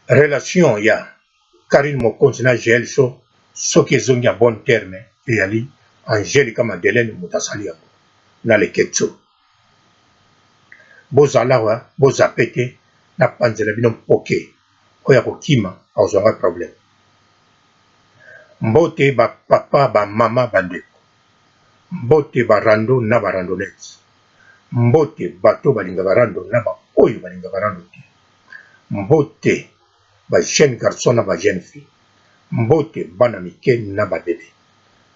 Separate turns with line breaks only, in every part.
Relation ya Carine Mokonzi na Jael Show soki ezongi en bonne terme eyali Angelica Madeleine moto asali yango na Leketshou. Bozala awa bo zapper te na panzela bino mpoke oyo akokima akozwa nga problème. Mbote ba papa ba mama ba ndeko. Mbote ba rando na ba randonneuse. Mbote bato balingaka rando na ba oyo balingaka rando te. Mbote ba jeunes garçons na ba jeunes filles. Mbote bana mike na ba bebe.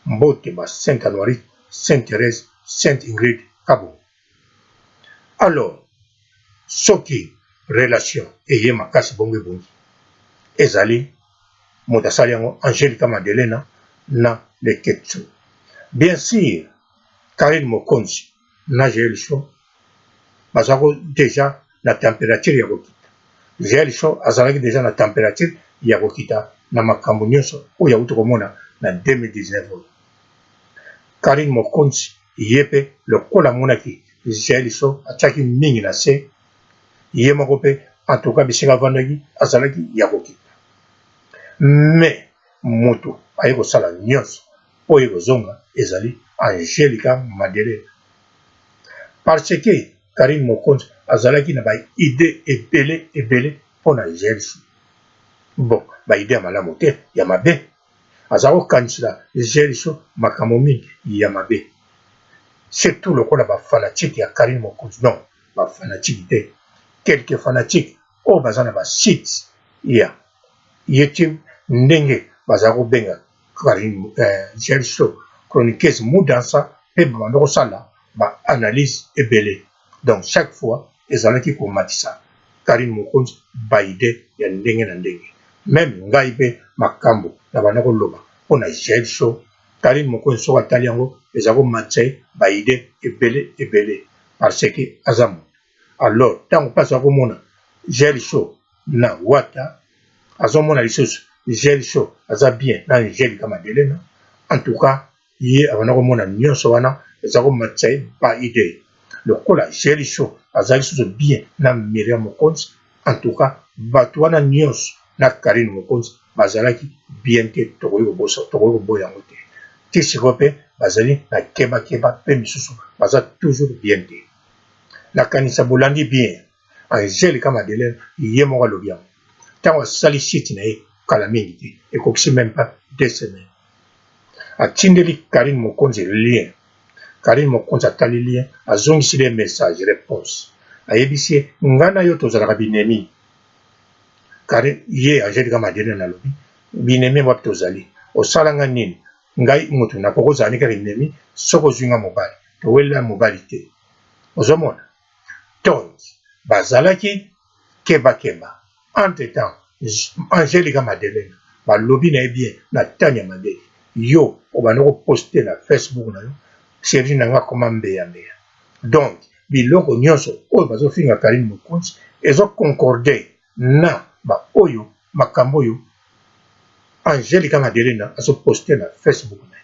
Mbote ba Saint Anuarite, Saint Therèse, Saint Ingrid Kabongo. Alors soki relation eye makasi bongo ebongi ezali moto asali yango Angelica Madelena na Leketchou. Bien sur Carine Mokonzi na Jael Show baza ko dejà na temperature ya kokita. Jael Show azalaki dejà na temperature ya kokita na makambo nyonso oyo awuti komona na 2019 oyo. Carine Mokonzi ye pe lokola amonaki Jael Show atiaki mingi na se, ye moko pe en tout cas bisika avandaki azalaki ya kokita. Mais mutu aye kosala nyonso po ye kozonga ezali Angelica Madelena. Parce que Carine Mokonzi azalaki na ba idees ebele ebele pona Jael Show. Bon ba idees ya malamu te, ya mabe. Aza kokanisela Jael Show makambo mingi ya mabe. Surtout lokola ba fanatiques ya Carine Mokonzi, non ba fanatiques te, quelques fanatiques oyo baza na ba sites ya YouTube ndenge baza kobenga Carine Jael Show chroniqueuse mudansa pe babanda kosala ba analyse ebele donc chaque fois ezalaki komatisa Carine Mokonzi ba idee ya ndenge na ndenge meme ngai pe makambu na banda koloba pona Jael Show Carine Mokonzi soki atali yango eza komatisa ye ba idee ebele ebele parce que aza mutu alors tango pe aza komona Jael Show na Wata azomona lisusu Jael Show aza bien na Angelica Madelena en tout cas ye abanda komona nionso wana eza komatisa ye ba idee lokola Jael Show aza lisusu bien na Miriam Mokonzi en tout cas batu wana nionso na Carine Mokonzi bazalaki bien te tokoki kobosa tokoki koboya yango te ti sikoyo pe bazali na keba keba pe misusu baza toujours bien te nakanisa bolandi bien Angelica Madeleine ye moko alobi yango tango asali site na ye kala mingi te ekokisi meme pas 2 semaines atindeli Carine Mokonzi lien. Carine Mokonzi atali lien azongiseli ye message reponse ayebisi ye nga na yo tozalaka binemi. Carine ye Angelica Madeleine alobi binemi wapi tozali osala nga nini ngai mutu nakoki kozala ne kaka ennemi soki ozwi nga mobali towelela mobali te ozomona donc bazalaki keba keba entre temps Angelica Madelena balobi na ye bien na Tania Mabele yo obanda ko poste na Facebook na yo cheri na nga akoma mbeya mbeya donc biloko nionso oyo bazo finga Carine Mokonzi ezo concorde na ba oyo makambo oyo Angelica Madelena azo poste na Facebook na ye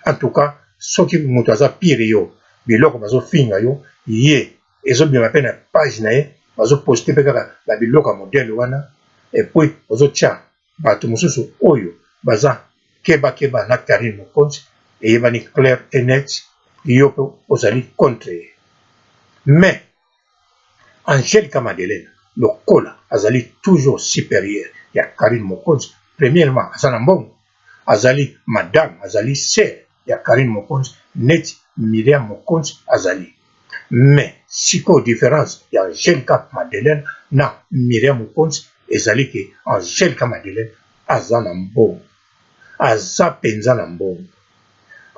en tout cas soki mutu aza pire yo biloko bazo finga yo ye ezo bima pe na page na ye bazo poste pe kaka ba biloko ya modèle wana et puis ozo tia batu mosusu oyo baza keba keba na Carine Mokonzi eyebani clair et net yo pe ozali contre ye mais Angelica Madelena lokola azali toujours superieure ya Carine Mokonzi premièrement aza na mbongo azali madame azali sœur ya Carine Mokonzi neti Miriam Mokonzi azali mais sikoyo difference ya Angelica Madeleine na Miriam Mokonzi ezali ke Angelica Madeleine aza na mbongo aza penza na mbongo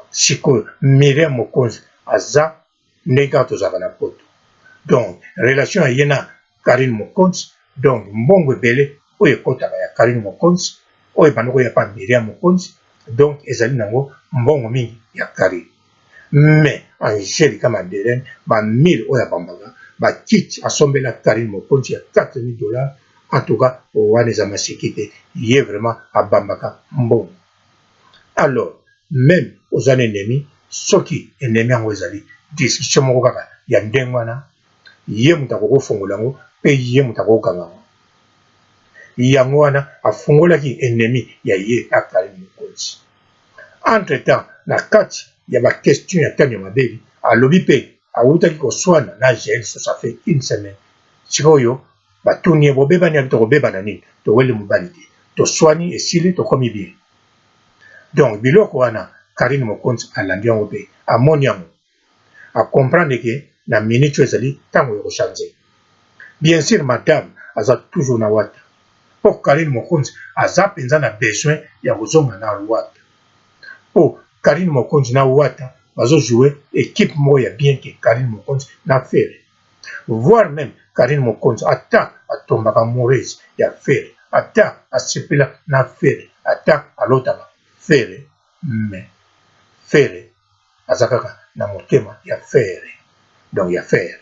sikoyo Miriam Mokonzi aza ndenge kaka tozalaka na poto donc relation ya ye na Carine Mokonzi donc mbongo ebele oyo ekotaka ya Carine Mokonzi oyo ebanda koya pa Miriam Mokonzi donc ezali nango mbongo mingi ya Carine mais Angelica Madeleine ba 1000 oyo abambaka ba kiti asombela Carine Mokonzi ya 4000 dollars en tout cas wana eza maseki te ye vraiment abambaka mbongo alors meme oza na ennemi soki ennemi yango ezali discussion moko kaka ya ndenge wana ye moto akoki kofongola yango mpe ye moto akoki kokanga yango. Yango wana afungolaki ennemi ya ye na Carine Mokonzi. Entre temps na kati ya ba questions ya Tania Mabeli alobi pe awutaki koswana na Jael ça fait une semaine. Sikoyo batuni ye bobebani abi tokobebana nini toweli mobali te toswani esili tokomi bien. Donc biloko wana Carine Mokonzi alandi yango pe amoni yango a comprendre que na minute oyo ezali tango ya ko changer. Bien sur madame aza toujours na wata po Carine Mokonzi aza penza na besoin ya kozonga na wata po Carine Mokonzi na wata bazo jouer equipe moko ya bien que Carine Mokonzi na Ferre voir meme Carine Mokonzi ata atombaka amoureuse ya Ferre ata asepela na Ferre ata alotaka Ferre mais Ferre aza kaka na motema ya ferre donc ya ferre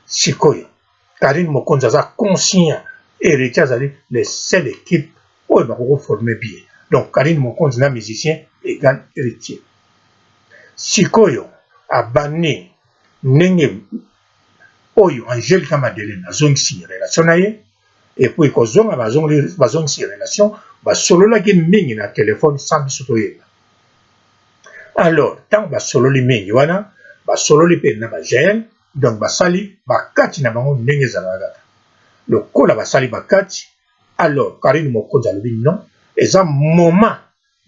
sikoyo Carine Mokonzi aza conscient Heritier azali le seul equipe oyo bakoki ko former bien donc Carine Mokonzi na musicien egal Heritier sikoyo abandi ndenge oyo Angelica Madeleine azongisi relation na ye et puis kozonga bazongisi relation basololaki mingi na telephone sans biso toyeba Alors tango basololi mingi wana basololi pe na ba jael donc basali ba kati na bango ndenge ezalaka kaka lokola basali ba kati alors Carine Mokonzi alobi non eza moment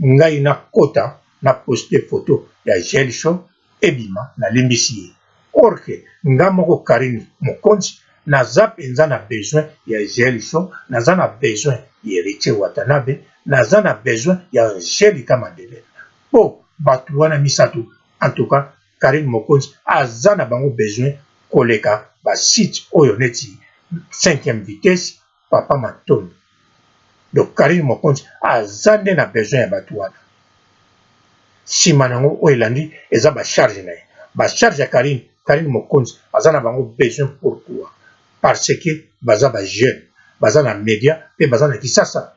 ngai nakota na poste photo ya jael show ebima nalimbisi ye or que nga moko Carine Mokonzi naza penza na besoin ya jael show naza na besoin ya Heritier Watanabe naza na besoin ya Angelica Madeleine po batu wana misatu en tout cas Carine Mokonzi aza na bango besoin koleka ba site oyo neti cinquième vitesse papa Matondo donc Carine Mokonzi aza nde na besoin ya batu wana sima nango oyo elandi eza ba charge na ye ba charge ya Carine Carine Mokonzi aza na bango besoin pourquoi parce que baza ba jeune baza na media pe baza na kisasa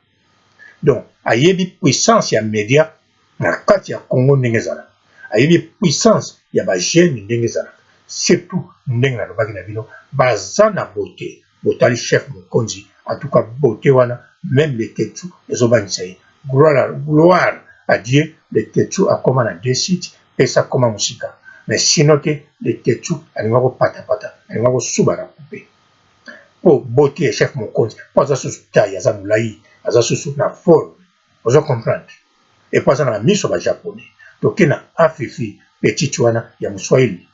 donc ayebi puissance ya media na kati ya Congo ndenge ezalaka ayebi puissance ya ba jeune ndenge ezalaka surtout ndenge nalobaki na bino baza na beaute botali chef mokonzi en tout cas beaute wana meme leketchou ezobangisa ye gloire, gloire à Dieu leketchou akoma na deux sites pesa akoma mosika mais sinon te leketchou alinga kopatapata alinga kosuba na coupe po beaute ya chef mokonzi po aza susu taille aza molai aza susu na forme ozo comprendre et po aza na miso ba japonais toke na afifi petite wana ya moswahili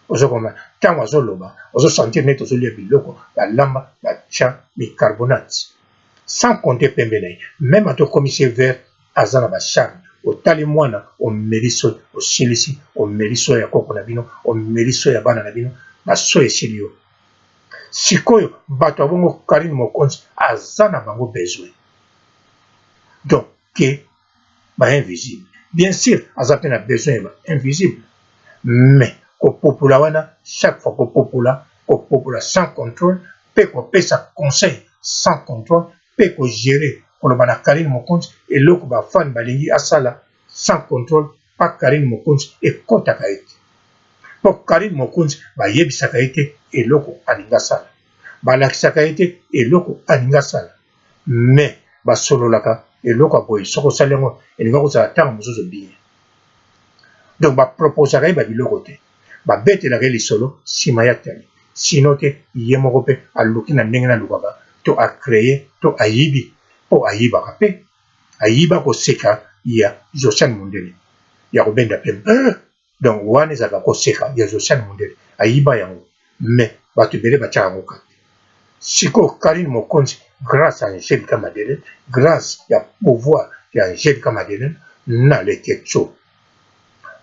ozo comprendre ntango azoloba ozo sentir neti ozolia biloko balamba batya bicarbonate sans compter pembe na ye meme ata okomisi ye vert aza na ba charme otali mwana omeli soyi osilisi omeli soyi ya koko na bino omeli soyi ya bana na bino basoyi esili yo sikoyo bato ya bongo Carine Mokonzi aza na bango besoin donc ke ba invisible bien sûr aza pe na besoin ya ba invisible mais kopopola wana chaque fois kopopola kopopola sans contrôle pe kopesa conseil sans contrôle pe ko gerer koloba na Carine Mokonzi eloko ba fan balingi asala sans contrôle pa Carine Mokonzi ekotaka ye te po Carine Mokonzi bayebisaka ye te eloko alingi asala balakisaka ye te eloko alingi asala mais basololaka eloko ya boye soki osali yango elinga kozala ntango mosusu bien donc ba proposaka ye ba biloko te babetelaka ye lisolo nsima ya tali sino te ye moko mpe aluki na ndenge nalukaka to a cree to ayibi mpo ayibaka mpe ayiba koseka ya Josiane Mundele ya kobenda pema donc wana ezalaka koseka ya Josiane Mundele ayiba yango mais bato ebele batiaka yango kati sikoyo Carine Mokonzi grâce à Angelica Madeleine grâce ya pouvoir ya Angelica Madeleine na Leketchou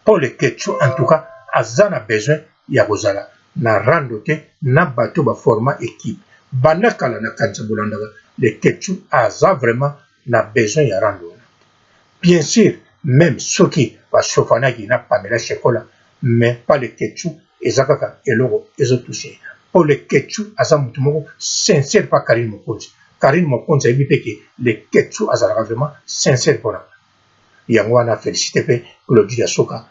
mpo Leketchou en tout cas aza na besoin ya kozala na rando te na bato ba forma equipe banda kala na kanisa bolandaka Leketchou aza vraiment na besoin ya rando wana bien sûr meme soki basofanaki na Pamela Shekola mais pas Leketchou eza kaka eloko ezo touche mpo Leketchou aza motu moko sincère pa Carine Mokonzi Carine Mokonzi ayebi mpe ke Leketchou azalaka vraiment sincère mpona yango wana félicité mpe Claudie Yasoka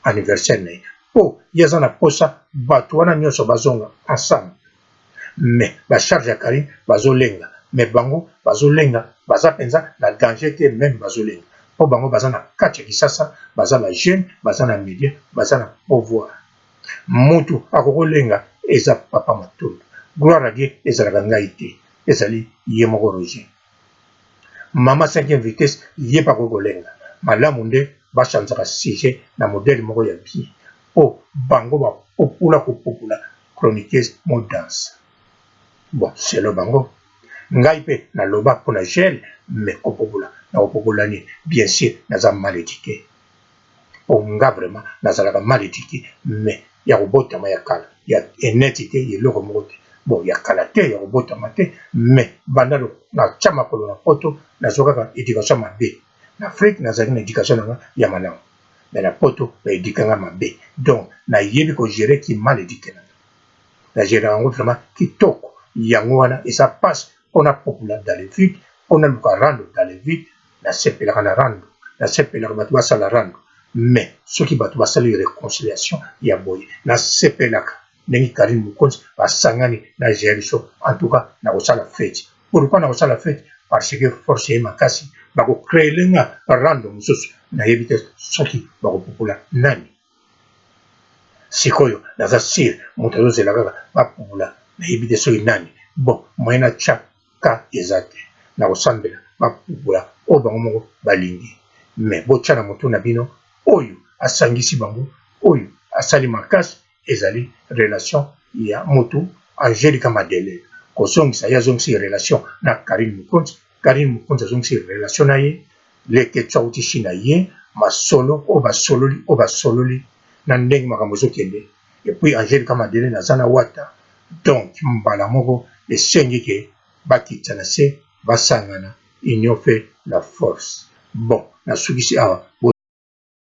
anniversaire na ye mpo ye aza na posa bato wana nyonso bazonga ensemble mais ba charge ya Carine bazolenga. Mais bango bazolenga, baza mpenza na danger te. Même bazolenga mpo bango baza na kati ya Kisasa, baza ba jeune, baza na media, baza na pouvoir. Mutu akokolenga eza Papa Matondo. Gloire à Dieu, ezalaka ngai te, ezali ye moko Roger. Mama cinquième vitesse, ye mpe akoki kolenga malamu nde bachanzaka sujet na modèle moko ya bien, mpo bango bapopula kopopula chroniqueuse mo danse. Bon, selo bango, ngai mpe naloba mpona gel, mais kopopola na kopopola nini? Bien sûr, naza mal éduqué, mpo nga vraiment nazalaka mal éduqué, mais ya kobotama ya kala, ya eneti te, eloko moko te. Bon, ya kala te, ya kobotama te, mais banda natya makolo na Poto, nazwa kaka éducation mabe. Na Afrique nazalaki na éducation na nga ya malamu, mais na Poto baéduquer nga mabe. Donc nayebi kogérer ki mal éduqué na nga, nagérer yango vraiment kitoko. Yango wana eza passe mpona popula dans le vide, mpona luka rando dans le vide. Nasepelaka na rando, nasepelaka bato basala rando, mais soki bato basali réconciliation ya boye, nasepelaka ndenge Karine Mokonzi basangani na Geriso. En tout cas, nakosala fête. Pourquoi nakosala fête? Parce que force ye makasi, bakocréer nga rando mosusu, nayebi te soki bakopopola nani. Sikoyo naza sûr moto azozela kaka bapopola, nayebi te soki nani. Bon, moyen natya ka eza te, nakosambela bapopola oyo bango moko balingi. Mais botya na motu na bino, oyo asangisi bango, oyo asali makasi, ezali relation ya motu Angélika Madeleine kozongisa. Ye azongisi relation na Karine Mokonzi, Karine Mokonzi azongisi relation na ye Leketsu autisi na ye masolo oyo basololi, oyo basololi na ndenge makambo ezokende. Et puis Angélika Madeleine aza na Wata, donc mbala moko esengi ke bakita na se, basangana. Union fait la force. Bon, nasukisi awa.